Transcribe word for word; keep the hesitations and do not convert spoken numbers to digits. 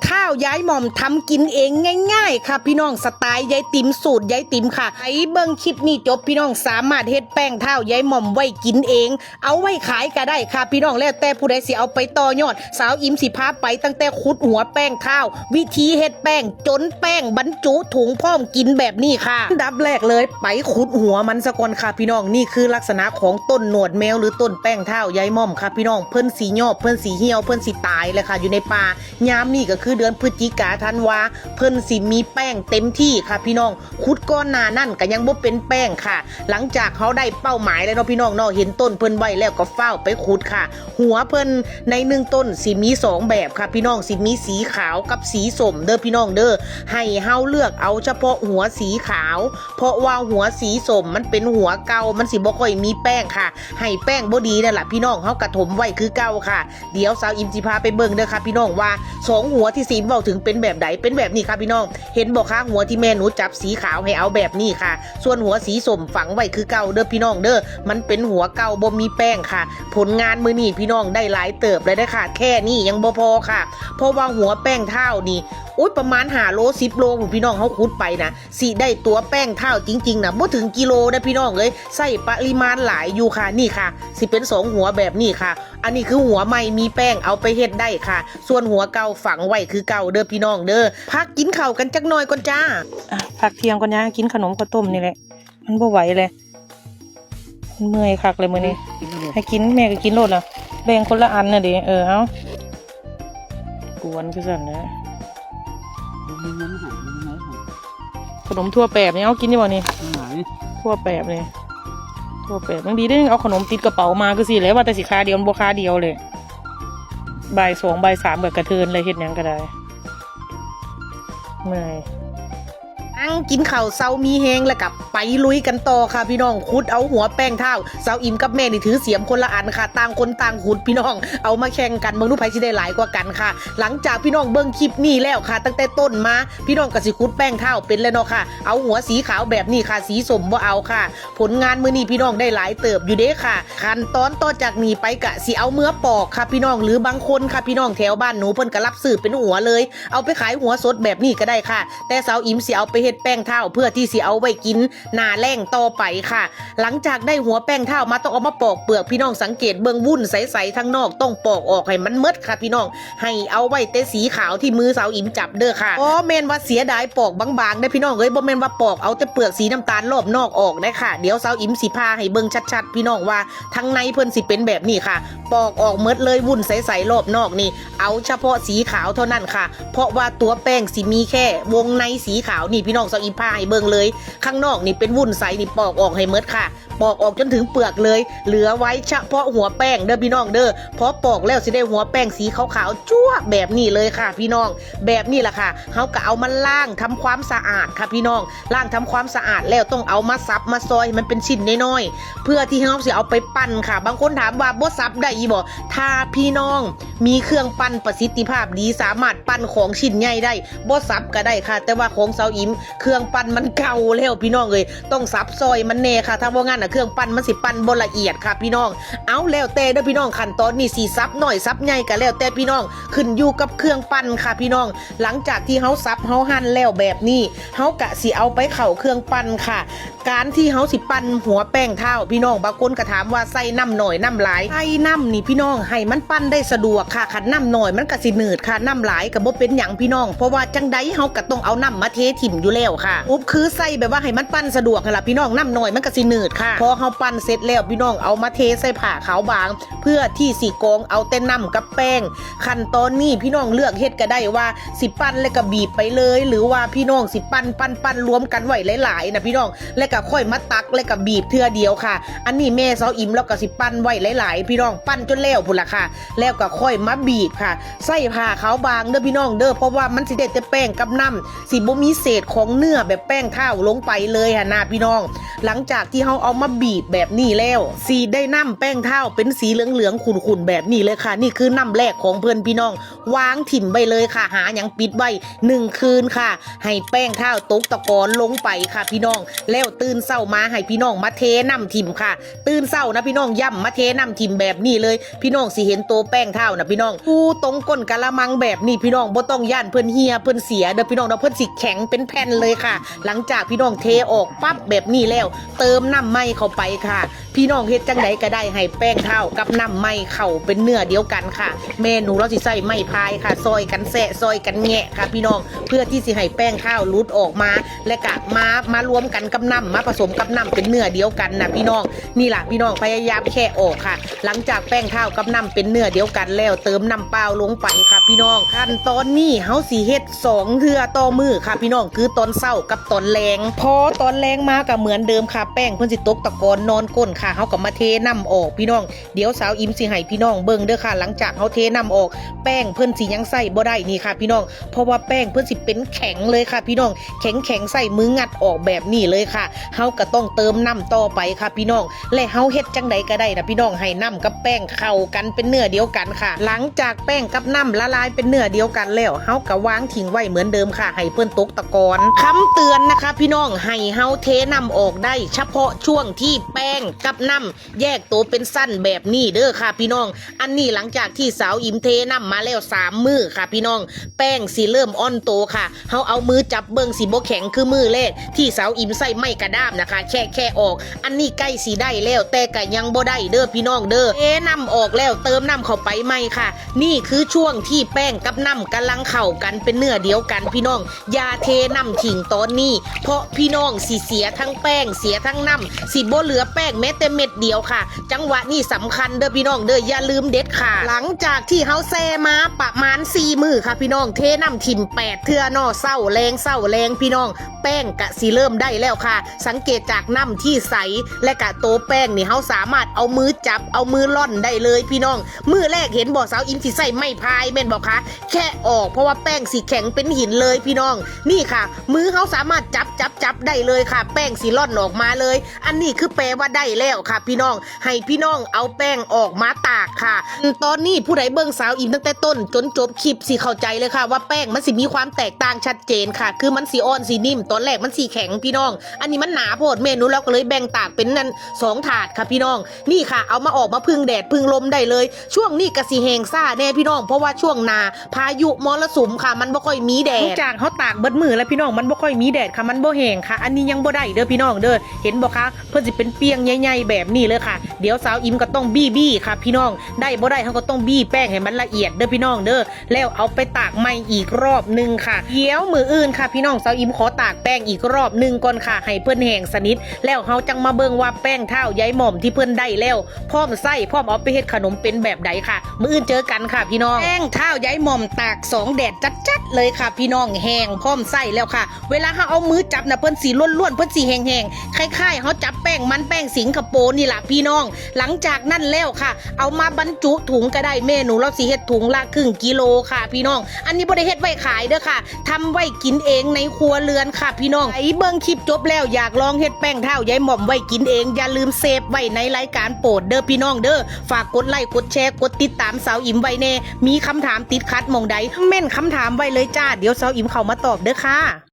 ท้าวยายหม่อมทำกินเองง่ายๆค่ะพี่น้อง สไตล์ยายติ๋ม สูตรยายติ๋มค่ะ ไปเบิ่งคลิปนี้จบพี่น้อง สามารถเฮ็ดแป้งท้าวยายหม่อมไว้กินเอง เอาไว้ขายก็ได้ค่ะพี่น้อง แล้วแต่ผู้ใดสิเอาไปต่อยอด สาวอิ๋มสิพาไปตั้งแต่ขุดหัวแป้งท้าว วิธีเฮ็ดแป้งจนแป้งบรรจุถุงพร้อมกินแบบนี้ค่ะอันดับแรกเลยไปขุดหัวมันซะก่อนค่ะพี่น้อง นี่คือลักษณะของต้นหนวดแมวหรือต้นแป้งท้าวยายหม่อมค่ะพี่น้อง เพิ่นสิยอบ เพิ่นสิเหี่ยว เพิ่นสิตายเลยค่ะ อยู่ในป่า ยามนี้ก็คือเดือนพฤศจิกา ธันวา เพิ่นสิมีแป้งเต็มที่ค่ะพี่น้อง ขุดก่อนหน้านั้นก็ยังบ่เป็นแป้งค่ะ หลังจากเฮาได้เป้าหมายแล้วเนาะพี่น้องเนาะ เห็นต้นเพิ่นไว้แล้วก็ฟ้าวไปขุดค่ะ หัวเพิ่นในหนึ่งต้นสิมีสองแบบค่ะพี่น้อง สิมีสีขาวกับสีส้มเด้อพี่น้องเด้อ ให้เฮาเลือกเอาเฉพาะหัวสีขาว เพราะว่าหัวสีส้มมันเป็นหัวเก่า มันสิบ่ค่อยมีแป้งค่ะ ให้แป้งบ่ดีนั่นล่ะพี่น้อง เฮากะถมไว้คือเก่าค่ะ เดี๋ยวสาวอิ๋มสิพาไปเบิ่งเด้อค่ะพี่น้องว่าสองหัวที่สาวอิ๋มเว้าถึงเป็นแบบใด เป็นแบบนี้ค่ะพี่น้อง เห็นบ่คะ หัวที่แม่หนูจับสีขาวให้เอาแบบนี้ค่ะ ส่วนหัวสีส้มฝังไว้คือเก่าเด้อพี่น้องเด้อ มันเป็นหัวเก่าบ่มีแป้งค่ะ ผลงานมื้อนี้พี่น้องได้หลายเติบเลยเด้อค่ะ แค่นี้ยังบ่พอค่ะ เพราะว่าหัวแป้งท้าวนี่ อุ๊ย ประมาณห้าโล สิบโลพู้นพี่น้อง เฮาขุดไปนะ สิได้ตัวแป้งท้าวจริงๆนะ บ่ถึงกิโลนะพี่น้องเอ้ย ใช้ปริมาณหลายอยู่ค่ะ นี่ค่ะ สิเป็นสองหัวแบบนี้ค่ะ อันนี้คือหัวใหม่มีแป้ง เอาไปเฮ็ดได้ค่ะ ส่วนหัวเก่าฝังไว้คือเก่าเด้อพี่น้องเด้อ พักกินข้าวกันจักหน่อยก่อนจ้า อ่ะ พักเที่ยงก่อนนะ กินขนมข้าวต้มนี่แหละ มันบ่ไหวเลย มันเมื่อยคักเลยมื้อนี้ กินขนม ให้กิน แม่ก็กินโลดล่ะ แบ่งคนละอันน่ะดิ เออ เอา กวนคือซั่นนะ บ่มีเงินให้ บ่มีเงินให้ ขนมทั่วแปบนี่ เอากินอยู่บ่นี่ อันไหน ทั่วแปบนี่ ทั่วแปบ มันดีเด้ เอาขนมติดกระเป๋ามาคือสิแหละ ว่าแต่สิคาเดียว มันบ่คาเดียวเลย บ่ายสอง บ่ายสามก็กระเทินเลย เฮ็ดหยังก็ได้ เมื่อย นั่งกินข้าวเช้ามีแฮงแล้วก็ไปลุยกันต่อค่ะพี่น้อง ขุดเอาหัวแป้งท้าว สาวอิ๋มกับแม่นี่ถือเสียมคนละอันค่ะ ต่างคนต่างขุดพี่น้อง เอามาแข่งกัน เบิ่งดูไผสิได้หลายกว่ากันค่ะ หลังจากพี่น้องเบิ่งคลิปนี้แล้วค่ะ ตั้งแต่ต้นมา พี่น้องก็สิขุดแป้งท้าวเป็นแล้วเนาะค่ะ เอาหัวสีขาวแบบนี้ค่ะ สีส้มบ่เอาค่ะ ผลงานมื้อนี้พี่น้องได้หลายเติบอยู่เด้ค่ะ ขั้นตอนต่อจากนี้ไปก็สิเอาเมือปอกค่ะพี่น้อง หรือบางคนค่ะพี่น้อง แถวบ้านหนูเพิ่นก็รับซื้อเป็นหัวเลย เอาไปขายหัวสดแบบนี้ก็ได้ค่ะ แต่สาวอิ๋มสิเอาไปเฮ็ดแป้งท้าว เพื่อที่สิเอาไว้กินหน้าแล้งต่อไปค่ะ หลังจากได้หัวแป้งท้าวมา ต้องเอามาปอกเปลือก พี่น้องสังเกตเบิ่ง วุ้นใสๆ ทางนอก ต้องปอกออกให้มันหมดค่ะพี่น้อง ให้เอาไว้แต่สีขาวที่มือสาวอิ๋มจับเด้อค่ะ บ่แม่นว่าเสียดายปอกบางๆ เด้อพี่น้องเอ้ย บ่แม่นว่าปอกเอาแต่เปลือกสีน้ำตาลรอบนอกออกเด้อค่ะ เดี๋ยวสาวอิ๋มสิพาให้เบิ่งชัดๆ พี่น้อง ว่าทางในเพิ่นสิเป็นแบบนี้ค่ะ ปอกออกหมดเลย วุ้นใสๆ รอบนอกนี่ เอาเฉพาะสีขาวเท่านั้นค่ะ เพราะว่าตัวแป้งสิมีแค่วงในสีขาวนี่ พี่น้อง สาวอิ๋มพาให้เบิ่งเลย ข้างนอกนี่เป็นวุ้นใสนี่ ปอกออกให้หมดค่ะ ปอกออกจนถึงเปลือกเลย เหลือไว้เฉพาะหัวแป้งเด้อพี่น้องเด้อ พอปอกแล้วสิได้หัวแป้งสีขาวๆ จั๊วะแบบนี้เลยค่ะพี่น้อง แบบนี้ล่ะค่ะ เฮาก็เอามาล้างทำความสะอาดค่ะพี่น้อง ล้างทำความสะอาดแล้วต้องเอามาสับมาซอยให้มันเป็นชิ้นน้อยๆ เพื่อที่เฮาสิเอาไปปั่นค่ะ บางคนถามว่าบ่สับได้อีบ่ ถ้าพี่น้องมีเครื่องปั่นประสิทธิภาพดี สามารถปั่นของชิ้นใหญ่ได้ บ่สับก็ได้ค่ะ แต่ว่าของสาวอิ๋มเครื่องปั่นมันเก่าแล้วพี่น้องเอ้ย ต้องสับซอยมันแน่ค่ะ ถ้าบ่งั้นน่ะเครื่องปั่นมันสิปั่นบ่ละเอียดค่ะพี่น้อง เอาแล้วแต่เด้อพี่น้อง ขั้นตอนนี้สิสับน้อยสับใหญ่ก็แล้วแต่พี่น้อง ขึ้นอยู่กับเครื่องปั่นค่ะพี่น้อง หลังจากที่เฮาสับเฮาหั่นแล้วแบบนี้ เฮากะสิเอาไปเข้าเครื่องปั่นค่ะ การที่เฮาสิปั่นหัวแป้งท้าว พี่น้องบางคนก็ถามว่าใส่น้ำน้อยน้ำหลาย ใส่น้ำนี่พี่น้องให้มันปั่นได้สะดวกค่ะ คันน้ำน้อยมันก็สิหนืดค่ะ น้ำหลายก็บ่เป็นหยังพี่น้อง เพราะว่าจั่งใดเฮาก็ต้องเอาน้ำมาเทถิ่มอยู่แล้วค่ะ สรุปคือใส่แบบว่าให้มันปั่นสะดวกหั่นล่ะพี่น้อง น้ำน้อยมันก็สิหนืดค่ะ พอเฮาปั่นเสร็จแล้วพี่น้องเอามาเทใส่ผ้าขาวบาง เพื่อที่สิกรองเอาแต่น้ำกับแป้ง ขั้นตอนนี้พี่น้องเลือกเฮ็ดก็ได้ว่าสิปั่นแล้วก็บีบไปเลย หรือว่าพี่น้องสิปั่นปั่นปั่นรวมกันไว้หลายๆนะพี่น้อง แล้วก็ค่อยมาตักแล้วก็บีบเทื่อเดียวค่ะ อันนี้แม่สาวอิ๋มแล้วก็สิปั่นไว้หลายๆ พี่น้อง ปั่นจนแล้วพู้นล่ะค่ะ แล้วก็ค่อยมาบีบค่ะ ใส่ผ้าขาวบางเด้อพี่น้องเด้อ เพราะว่ามันสิได้แต่แป้งกับน้ำ สิบ่มีเศษของ เนื้อแบบแป้งเท้าลงไปเลยหั่นนะพี่น้อง หลังจากที่เฮาเอามาบีบแบบนี้แล้ว สิได้น้ำแป้งเท้าเป็นสีเหลืองๆขุ่นๆแบบนี้เลยค่ะ นี่คือน้ำแรกของเพิ่นพี่น้อง วางถิ่มไว้เลยค่ะ หาหยังปิดไว้หนึ่งคืนค่ะ ให้แป้งเท้าตกตะกอนลงไปค่ะพี่น้อง แล้วตื่นเช้ามาให้พี่น้องมาเทน้ำถิ่มค่ะ ตื่นเช้านะพี่น้อง ย่ำมาเทน้ำถิ่มแบบนี้เลย พี่น้องสิเห็นตัวแป้งเท้านะพี่น้อง ปูตรงก้นกะละมังแบบนี้พี่น้อง บ่ต้องย่านเพิ่นเหี่ยเพิ่นเสียเด้อพี่น้องเนาะ เพิ่นสิแข็งเป็นแผ่นเลยค่ะ หลังจากพี่น้องเทออกปั๊บแบบนี้แล้ว เติมน้ำใหม่เข้าไปค่ะ พี่น้องเฮ็ดจังใดก็ได้ให้แป้งเท้ากับน้ำใหม่เข้าเป็นเนื้อเดียวกันค่ะ แม่หนูเราสิใช้ไม้พายค่ะ ซอยกันแซะซอยกันแงะค่ะพี่น้อง เพื่อที่สิให้แป้งเท้าหลุดออกมา และกะมามารวมกันกับน้ำ มาผสมกับน้ำเป็นเนื้อเดียวกันนะพี่น้อง นี่ล่ะพี่น้อง พยายามแคะออกค่ะ หลังจากแป้งเท้ากับน้ำเป็นเนื้อเดียวกันแล้ว เติมน้ำเปล่าลงไปค่ะพี่น้อง ขั้นตอนนี้เฮาสิเฮ็ดสองเทื่อต่อมื้อค่ะพี่น้อง คือตอนเช้ากับตอนแลง พอตอนแลงมาก็เหมือนเดิมค่ะ แป้งเพิ่นสิตกตะกอนนอนก้นค่ะ เฮาก็มาเทน้ำออกพี่น้อง เดี๋ยวสาวอิมสิให้พี่น้องเบิ่งเด้อค่ะ หลังจากเฮาเทน้ำออก แป้งเพิ่นสิยังใส่บ่ได้นี่ค่ะพี่น้อง เพราะว่าแป้งเพิ่นสิเป็นแข็งเลยค่ะพี่น้อง แข็งแข็ง ใส่มืองัดออกแบบนี้เลยค่ะ เฮาก็ต้องเติมน้ำต่อไปค่ะพี่น้อง และเฮาเฮ็ดจังใดก็ได้นะพี่น้อง ให้น้ำกับแป้งเข้ากันเป็นเนื้อเดียวกันค่ะ หลังจากแป้งกับน้ำละลายเป็นเนื้อเดียวกันแล้ว เฮาก็วางทิ้งไว้เหมือนเดิมค่ะ ให้เพิ่นตกตะกอน คำเตือนนะคะพี่น้อง ให้เฮาเทน้ำออกได้เฉพาะช่วงที่แป้งกับน้ำแยกตัวเป็นสั้นแบบนี้เด้อค่ะพี่น้อง อันนี้หลังจากที่สาวอิมเทน้ำมาแล้วสามมื้อค่ะพี่น้อง แป้งสิเริ่มอ่อนโตค่ะ เฮาเอามือจับเบิ่งสิบ่แข็งคือมื้อแรกที่สาวอิมใส่ไม้กระด้ามนะคะ แคะแคะออก อันนี้ใกล้สิได้แล้ว แต่ก็ยังบ่ได้เด้อพี่น้องเด้อ เทน้ำออกแล้วเติมน้ำเข้าไปใหม่ค่ะ นี่คือช่วงที่แป้งกับน้ำกำลังเข้ากันเป็นเนื้อเดียวกันพี่น้อง อย่าเทน้ำทิ้งตอนนี้ เพราะพี่น้องสิเสียทั้งแป้งเสียทั้งน้ำ สิบ่เหลือแป้งแม้แต่เม็ดเดียวค่ะ จังหวะนี้สำคัญเด้อพี่น้องเด้อ อย่าลืมเด็ดขาด หลังจากที่เฮาแช่มาประมาณสี่มื้อค่ะพี่น้อง เทน้ำถิ่มแปดเทื่อเนาะ เช้าแลงเช้าแลงพี่น้อง แป้งกะสิเริ่มได้แล้วค่ะ สังเกตจากน้ำที่ใส และกะโตแป้งนี่เฮาสามารถเอามือจับเอามือร่อนได้เลยพี่น้อง มื้อแรกเห็นบ่ สาวอิมสิใส่ไม้พายแม่นบ่คะ แคะออก เพราะว่าแป้งสิแข็งเป็นหินเลยพี่น้อง นี่ค่ะ มือเฮาสามารถจับจับจับได้เลยค่ะ แป้งสิร่อนออกมาเลย อันนี้คือแปลว่าได้แล้วค่ะพี่น้อง ให้พี่น้องเอาแป้งออกมาตากค่ะ ตอนนี้ผู้ใดเบิ่งสาวอิมตั้งแต่ต้นจนจบคลิปสิเข้าใจเลยค่ะ ว่าแป้งมันสิมีความแตกต่างชัดเจนค่ะ คือมันสิอ่อนสินิ่ม ตอนแรกมันสิแข็งพี่น้อง อันนี้มันหนาโพด แม่หนูเราก็เลยแบ่งตากเป็นนั่นสองถาดค่ะพี่น้อง นี่ค่ะ เอามาออกมาพึ่งแดดพึ่งลมได้เลย ช่วงนี้กะสิแห้งซ่าแน่พี่น้อง เพราะว่าช่วงหน้าพายุมรสุมค่ะ มันบ่ค่อยมีแดด หลังจากเฮาตากเบิดมื้อแล้วพี่น้อง มันบ่ค่อยมีแดดค่ะ มันบ่แห้งค่ะ อันนี้ยังบ่ได้เด้อพี่น้องเด้อ เห็นบ่คะ เพิ่นสิเป็นเปียงใหญ่ๆแบบนี้เลยค่ะ เดี๋ยวสาวอิมก็ต้องบี้ๆค่ะพี่น้อง ได้บ่ได้เฮาก็ต้องบี้แป้งให้มันละเอียดเด้อพี่น้องเด้อ แล้วเอาไปตากใหม่อีกรอบหนึ่งค่ะ เดี๋ยวมื้ออื่นค่ะพี่น้อง สาวอิมขอตากแป้งอีกรอบหนึ่งก่อนค่ะ ให้เพิ่นแห้งสนิท แล้วเฮาจั่งมาเบิ่งว่าแป้งเท้ายายหม่อมที่เพิ่นได้แล้ว พร้อมใช้ พร้อมเอาไปเฮ็ดขนมเป็นแบบใดค่ะ มื้ออื่นเจอกันค่ะพี่น้อง แป้งเท้ายายหม่อมตากสองแดดจัดๆเลยค่ะพี่น้อง แห้งพร้อมใช้แล้วค่ะ เวลาเฮาเอามือจับนะ เพิ่นสิล้วนๆ เพิ่นสิแห้งๆ คล้ายๆ เฮาจับแป้งมันแป้งสิงคโปร์นี่ล่ะพี่น้อง หลังจากนั้นแล้วค่ะ เอามาบรรจุถุงก็ได้ แม่หนูเราสิเฮ็ดถุงละครึ่งกิโลค่ะพี่น้อง อันนี้บ่ได้เฮ็ดไว้ขายเด้อค่ะ ทำไว้กินเองในครัวเรือนค่ะพี่น้อง ไอ้เบิ่งคลิปจบแล้วอยากลองเฮ็ดแป้งเท้ายายหม่อมไว้กินเอง อย่าลืมเซฟไว้ในรายการโปรดเด้อพี่น้องเด้อ ฝากกดไลค์กดแชร์กดติดตามสาวอิมไว้แน่ มีคำถามติดขัดหม่องใด คอมเมนต์คำถามไว้เลยจ้า เดี๋ยวสาวอิมเข้ามาตอบเด้อค่ะ